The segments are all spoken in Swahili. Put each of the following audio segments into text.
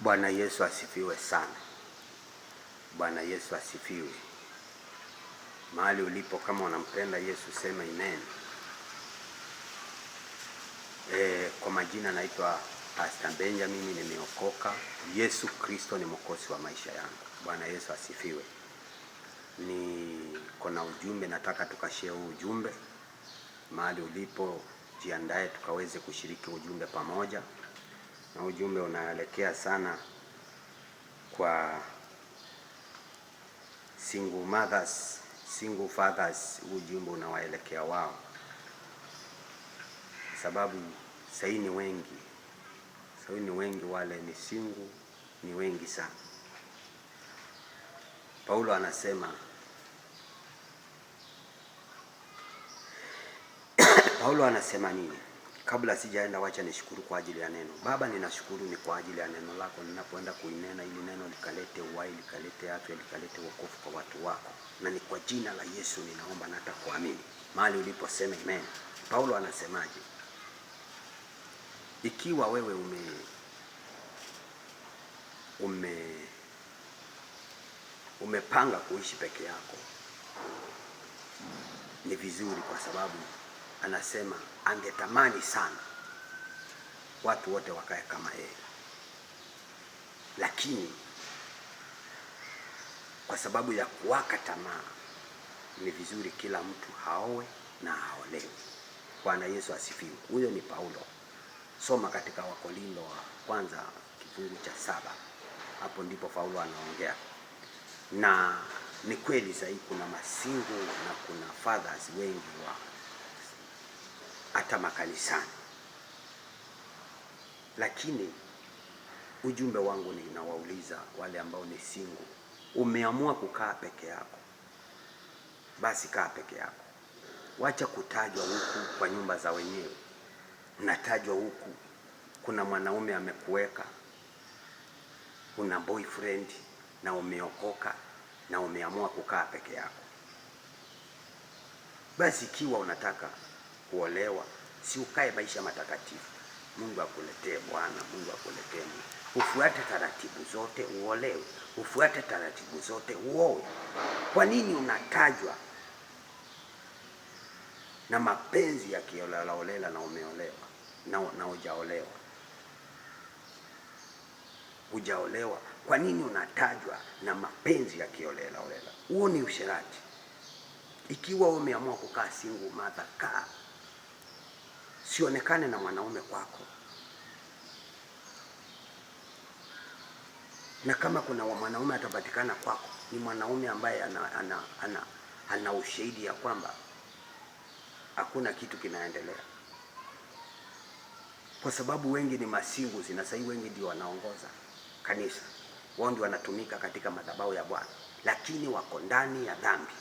Bwana Yesu asifiwe sana. Bwana Yesu asifiwe. Mahali ulipo, kama unampenda Yesu sema amen. Kwa majina naitwa Pastor Benjamin, nimeokoka. Yesu Kristo ni mwokozi wa maisha yangu. Bwana Yesu asifiwe. Niko na ujumbe, nataka tukashare huu ujumbe. Mahali ulipo, jiandae tukaweze kushiriki ujumbe pamoja, na ujumbe unaelekea sana kwa single mothers, single fathers. Huu ujumbe unawaelekea wao, kwa sababu sahii ni wengi, sahii ni wengi, wale ni single ni wengi sana. Paulo anasema Paulo anasema nini? Kabla sijaenda, wacha nishukuru kwa ajili ya neno. Baba, ninashukuru ni kwa ajili ya neno lako ninapoenda kuinena, ili neno likalete uhai, likalete afya, likalete wokovu kwa watu wako, na ni kwa jina la Yesu ninaomba na hata kuamini. Mahali uliposema amen. Paulo anasemaje? Ikiwa wewe umepanga kuishi peke yako ni vizuri, kwa sababu anasema angetamani sana watu wote wakae kama yeye, lakini kwa sababu ya kuwaka tamaa, ni vizuri kila mtu haoe na aolewe. Bwana Yesu asifiwe. Huyo ni Paulo. Soma katika Wakorintho wa kwanza kifungu cha 7, hapo ndipo Paulo anaongea. Na ni kweli sahii kuna masingu na kuna fathers wengi wa hata makanisani, lakini ujumbe wangu ninawauliza wale ambao ni single, umeamua kukaa peke yako, basi kaa peke yako. Wacha kutajwa huku kwa nyumba za wenyewe, unatajwa huku, kuna mwanaume amekuweka, una boyfriend na umeokoka na umeamua kukaa peke yako. Basi ikiwa unataka kuolewa, si ukae maisha matakatifu. Mungu akuletee bwana, Mungu akuletee Mungu. Ufuate taratibu zote uolewe, ufuate taratibu zote uoe. Kwa nini unatajwa na mapenzi ya kiolelaolela na umeolewa na hujaolewa? Hujaolewa, kwa nini unatajwa na mapenzi ya kiolelaolela? Huo ni usherati. Ikiwa umeamua kukaa single mother, kaa, sionekane na mwanaume kwako. Na kama kuna mwanaume atapatikana kwako, ni mwanaume ambaye ana ushahidi ya kwamba hakuna kitu kinaendelea, kwa sababu wengi ni masinguzi, na sasa wengi ndio wanaongoza kanisa, wao ndio wanatumika katika madhabahu ya Bwana, lakini wako ndani ya dhambi.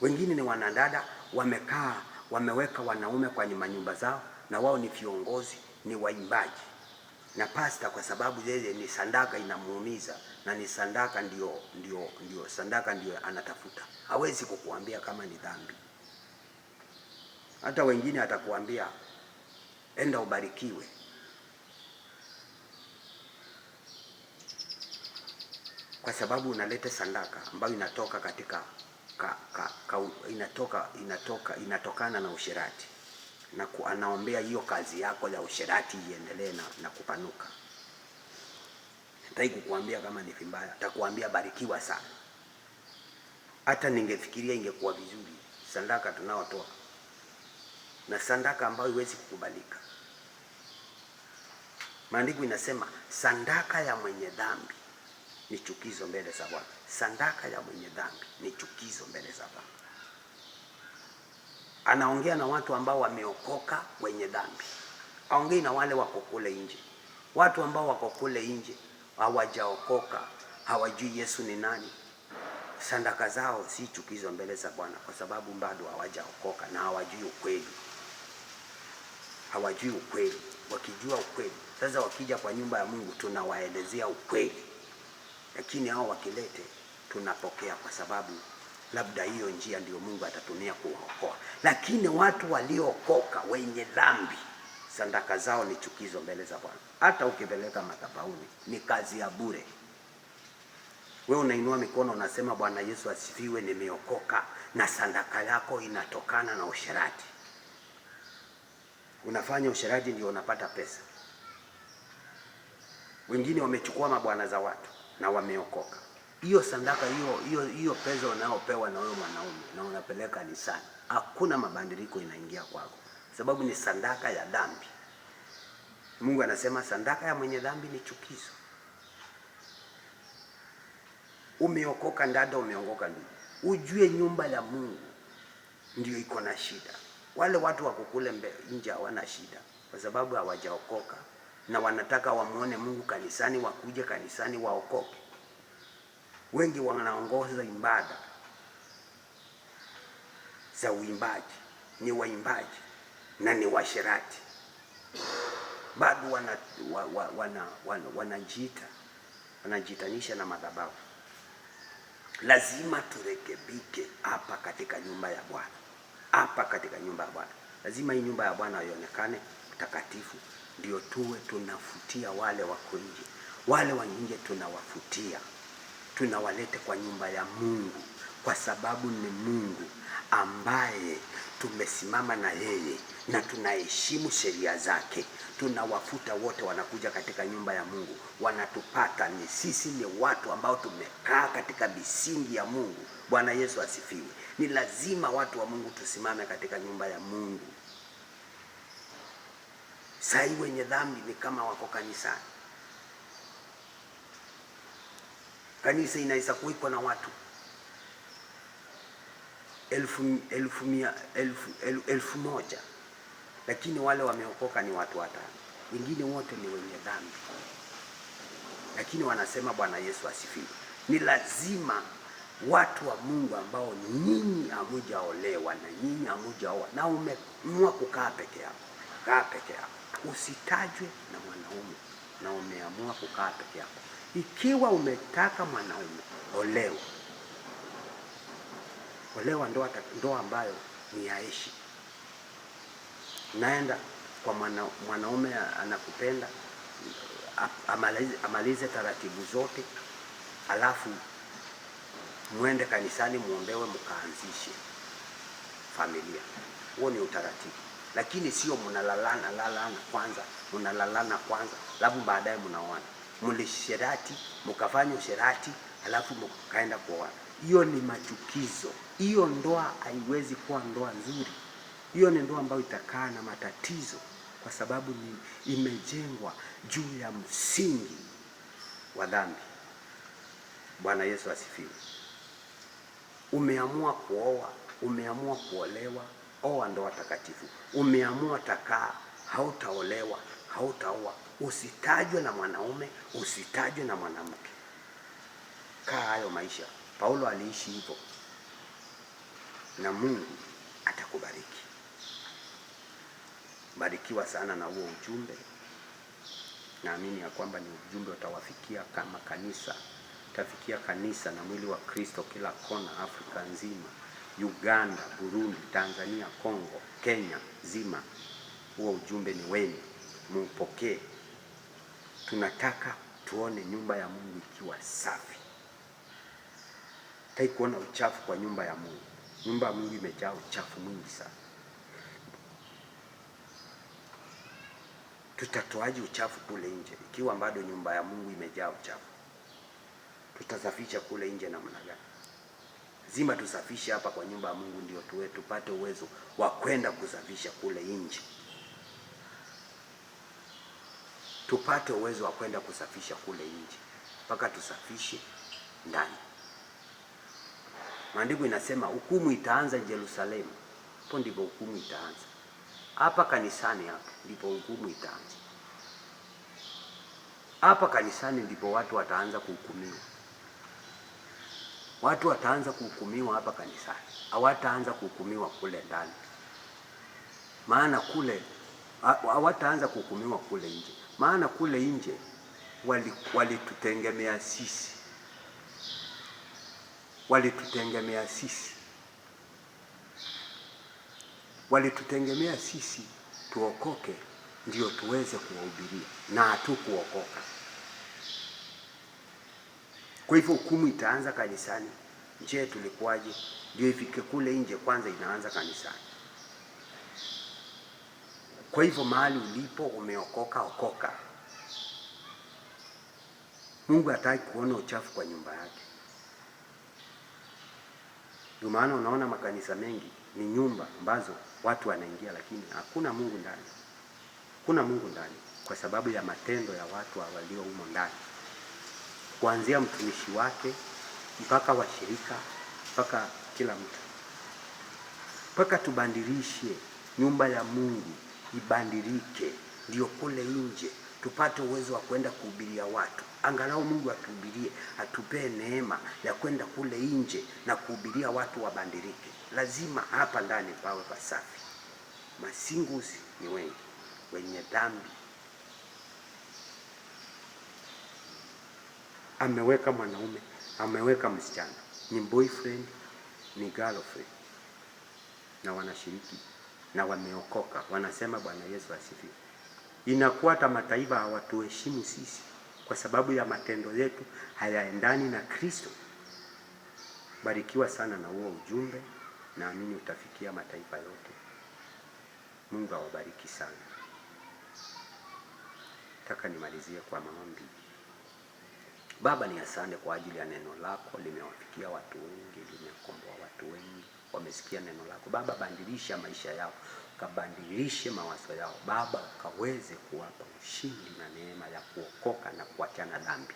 Wengine ni wanadada wamekaa, wameweka wanaume kwenye manyumba zao, na wao ni viongozi, ni waimbaji na pasta, kwa sababu yeye ni sandaka inamuumiza, na ni sandaka ndio sandaka ndio anatafuta. Hawezi kukuambia kama ni dhambi. Hata wengine atakuambia enda ubarikiwe. Kwa sababu unaleta sandaka ambayo inatoka katika ka, ka, ka, inatoka, inatoka, inatokana na usherati, na anaombea hiyo kazi yako ya usherati iendelee na kupanuka. Hataki kukuambia kama ni vibaya, atakuambia barikiwa sana. Hata ningefikiria ingekuwa vizuri sandaka tunaotoa, na sandaka ambayo haiwezi kukubalika. Maandiko inasema sandaka ya mwenye dhambi ni chukizo mbele za Bwana. Sandaka ya mwenye dhambi ni chukizo mbele za Bwana. Anaongea na watu ambao wameokoka wenye dhambi. Aongei na wale wako kule nje. Watu ambao wako kule nje hawajaokoka, hawajui Yesu ni nani. Sandaka zao si chukizo mbele za Bwana kwa sababu bado hawajaokoka na hawajui ukweli. Hawajui ukweli. Wakijua ukweli, sasa wakija kwa nyumba ya Mungu tunawaelezea ukweli. Lakini hao wakilete tunapokea kwa sababu labda hiyo njia ndio Mungu atatumia kuwaokoa. Lakini watu waliookoka wenye dhambi, sandaka zao ni chukizo mbele za Bwana. Hata ukipeleka madhabahuni ni kazi ya bure. We unainua mikono unasema, Bwana Yesu asifiwe, nimeokoka, na sadaka yako inatokana na usherati. Unafanya usherati ndio unapata pesa. Wengine wamechukua mabwana za watu na wameokoka. Hiyo sadaka hiyo hiyo hiyo pesa unayopewa na huyo mwanaume na unapeleka kanisani, hakuna mabadiliko inaingia kwako, sababu ni sadaka ya dhambi. Mungu anasema sadaka ya mwenye dhambi ni chukizo. Umeokoka dada, umeokoka ndugu, ujue nyumba ya Mungu ndio iko na shida. Wale watu wako kule nje hawana shida, kwa sababu hawajaokoka na wanataka wamuone Mungu kanisani, wakuje kanisani waokoke. Wengi wanaongoza ibada za uimbaji, ni waimbaji na ni washerati, bado wanajiita wanajitanisha na madhabahu. Lazima turekebike hapa katika nyumba ya Bwana, hapa katika nyumba ya Bwana. Lazima hii nyumba ya Bwana ionekane takatifu, ndio tuwe tunafutia wale wako nje. Wale wa nje tunawafutia, tunawalete kwa nyumba ya Mungu, kwa sababu ni Mungu ambaye tumesimama na yeye na tunaheshimu sheria zake. Tunawafuta wote, wanakuja katika nyumba ya Mungu, wanatupata. Ni sisi ni watu ambao tumekaa katika misingi ya Mungu. Bwana Yesu asifiwe. Ni lazima watu wa Mungu tusimame katika nyumba ya Mungu. Sai wenye dhambi ni kama wako kanisani. Kanisa inaweza kuikwa na watu elfu, elfu, mia, elfu, elfu, 1,000, lakini wale wameokoka ni watu 5, wengine wote ni wenye dhambi, lakini wanasema Bwana Yesu asifiwe. Ni lazima watu wa Mungu ambao nyinyi hamujaolewa na nyinyi hamujaoa na umeamua kukaa peke yako, kaa peke yako, usitajwe na mwanaume na umeamua kukaa peke yako. Ikiwa umetaka mwanaume, olewa. Olewa ndoa ambayo ni ya heshima. Naenda kwa mwanaume anakupenda, amalize taratibu zote, alafu muende kanisani muombewe, mkaanzishe familia. Huo ni utaratibu, lakini sio mnalalana lalana kwanza, mnalalana kwanza, alafu baadaye mnaoana. Mlisherati, mkafanya usherati, alafu mkaenda kuoana. Hiyo ni machukizo. Hiyo ndoa haiwezi kuwa ndoa nzuri. Hiyo ni ndoa ambayo itakaa na matatizo, kwa sababu ni imejengwa juu ya msingi wa dhambi. Bwana Yesu asifiwe. Umeamua kuoa, umeamua kuolewa, oa ndoa takatifu. Umeamua takaa, hautaolewa, hautaoa. Usitajwe na mwanaume, usitajwe na mwanamke. Kaa hayo maisha. Paulo aliishi hivyo, na Mungu atakubariki. Barikiwa sana na huo ujumbe. Naamini ya kwamba ni ujumbe utawafikia kama kanisa, utafikia kanisa na mwili wa Kristo kila kona, Afrika nzima, Uganda, Burundi, Tanzania, Kongo, Kenya nzima. Huo ujumbe ni wenu, muupokee. Tunataka tuone nyumba ya Mungu ikiwa safi. Hataki kuona uchafu kwa nyumba ya Mungu. Nyumba ya Mungu imejaa uchafu mwingi sana. Tutatoaje uchafu kule nje ikiwa bado nyumba ya Mungu imejaa uchafu? Tutasafisha kule nje namna gani? Lazima tusafishe hapa kwa nyumba ya Mungu ndio tuwe tupate uwezo wa kwenda kusafisha kule nje. Tupate uwezo wa kwenda kusafisha kule nje mpaka tusafishe ndani. Maandiko inasema hukumu itaanza Yerusalemu. Hapo ndipo hukumu itaanza. Hapa kanisani hapa ndipo hukumu itaanza. Hapa kanisani ndipo watu wataanza kuhukumiwa. Watu wataanza kuhukumiwa hapa kanisani, hawataanza kuhukumiwa kule ndani. Maana kule hawataanza kuhukumiwa kule nje, maana kule nje walitutegemea sisi, walitutegemea sisi, walitutegemea sisi tuokoke, Ndio tuweze kuwahubiria na hatukuokoka. Kwa hivyo hukumu itaanza kanisani. Je, tulikuwaje? Ndio ifike kule nje, kwanza inaanza kanisani. Kwa hivyo mahali ulipo umeokoka, okoka. Mungu hataki kuona uchafu kwa nyumba yake. Ndio maana unaona makanisa mengi ni nyumba ambazo watu wanaingia, lakini hakuna Mungu ndani. Hakuna Mungu ndani kwa sababu ya matendo ya watu walio humo ndani, kuanzia mtumishi wake mpaka washirika mpaka kila mtu, mpaka tubandirishe nyumba ya Mungu ibadilike, ndio kule nje tupate uwezo wa kwenda kuhubiria watu. Angalau Mungu atuhubirie, atupee neema ya kwenda kule nje na kuhubiria watu wabadilike. Lazima hapa ndani pawe pasafi. Masinguzi ni wengi, wenye dhambi. Ameweka mwanaume, ameweka msichana, ni boyfriend, ni girlfriend, na wanashiriki na wameokoka, wanasema Bwana Yesu asifiwe. Inakuwa hata mataifa hawatuheshimu sisi kwa sababu ya matendo yetu hayaendani na Kristo. Barikiwa sana na huo ujumbe, naamini utafikia mataifa yote. Mungu awabariki sana. Nataka nimalizie kwa maombi. Baba, ni asante kwa ajili ya neno lako, limewafikia watu wengi, limekomboa watu wengi, wamesikia neno lako. Baba, badilisha maisha yao, kabadilishe mawazo yao Baba, ukaweze kuwapa ushindi na neema ya kuokoka na kuachana dhambi.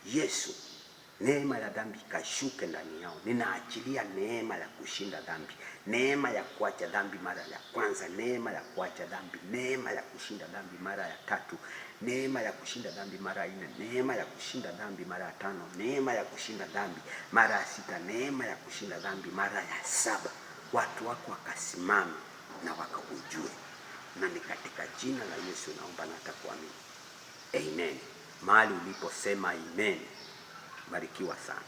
Yesu, neema ya dhambi ikashuke ndani yao. Ninaachilia neema ya kushinda dhambi, neema ya kuacha dhambi mara ya kwanza, neema ya kuacha dhambi, neema ya kushinda dhambi mara ya tatu, neema ya kushinda dhambi mara ya nne, neema ya kushinda dhambi mara ya tano, neema ya kushinda dhambi mara ya sita, neema ya kushinda dhambi mara ya saba. Watu wako wakasimame na wakakujue, na ni katika jina la Yesu naomba na hata kuamini, amen. Mahali uliposema amen, barikiwa sana.